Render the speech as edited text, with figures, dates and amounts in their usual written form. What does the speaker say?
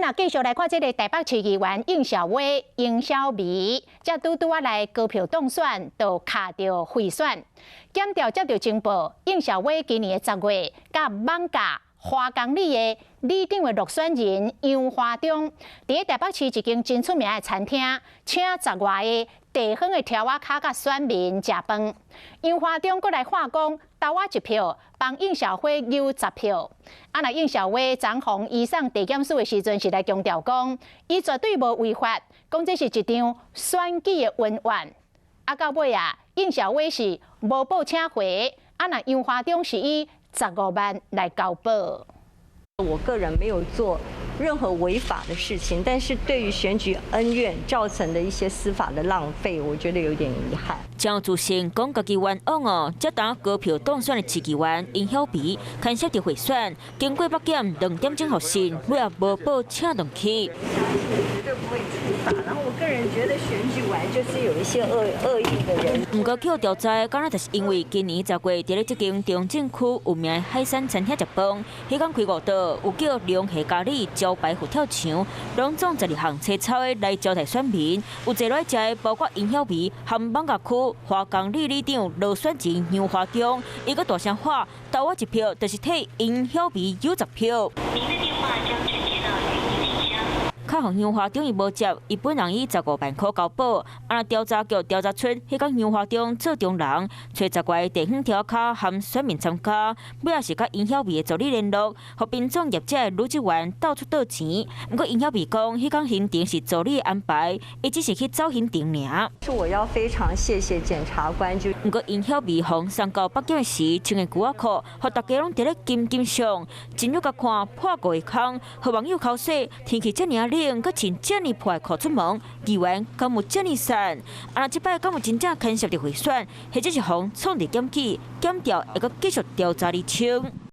若繼續來看這个台北市議員應曉薇、應曉薇，才拄拄仔來高票當選，就卡著賄選。檢調接著情報，應曉薇今年的10月，佮艋舺華岡里的里長的落選人楊華忠，佇台北市一間真出名的餐廳，請十外个地方的柱仔跤佮選民食飯。楊華忠閣來喊講，投我一票，幫應曉薇搝10票。啊，若應曉薇昨予移送地檢署的時陣，是來強調講，伊絕對無違法，講這是一場選舉的恩怨。啊，到尾啊，應曉薇是無報請回，啊，若楊華忠是以15萬來交保。我個人沒有做任何違法的事情，但是對於選舉恩怨造成的一些司法的浪費，我覺得有點遺憾。張自信講家己冤枉哦，這當高票當選的市議員殷曉薇，牽涉著賄選，經過北檢2點鐘予訊，尾仔無報請轉去。絕對不會觸法。然後我個人覺得選舉完就是有一些惡意的人。毋過去調查，敢若就是因為今年10月，佇咧這間中正區有名的海產餐廳食飯，彼工開五桌，有叫龍蝦咖喱招牌佛跳牆，攏總12項青草的來招待選民。有坐來食的，包括殷曉薇和艋舺區華岡里里長羅選仁楊華忠，伊閣大聲喊：投我一票，就是替殷曉薇搝10票。較予楊華忠伊無接，伊本人以15萬箍交保。啊，調查局調查出，彼工楊華忠做中人，揣十外个地方柱仔跤和選民參加，尾仔是佮殷曉薇的助理聯絡，予民眾業者的女職員到處倒錢。毋過殷曉薇講，彼工行程是助理的安排，伊只是去走行程爾。是我要非常謝謝檢察官就。毋過殷曉薇予送到北檢的時，穿的牛仔褲，予大家攏佇咧金金上，真欲共看破五个空，予網友口說天氣遮爾冷，閣穿遮爾破的褲出門，議員敢有遮爾散？啊，這擺敢有真正牽涉著賄選，或者是予創立檢舉，檢調會閣繼續調查釐清。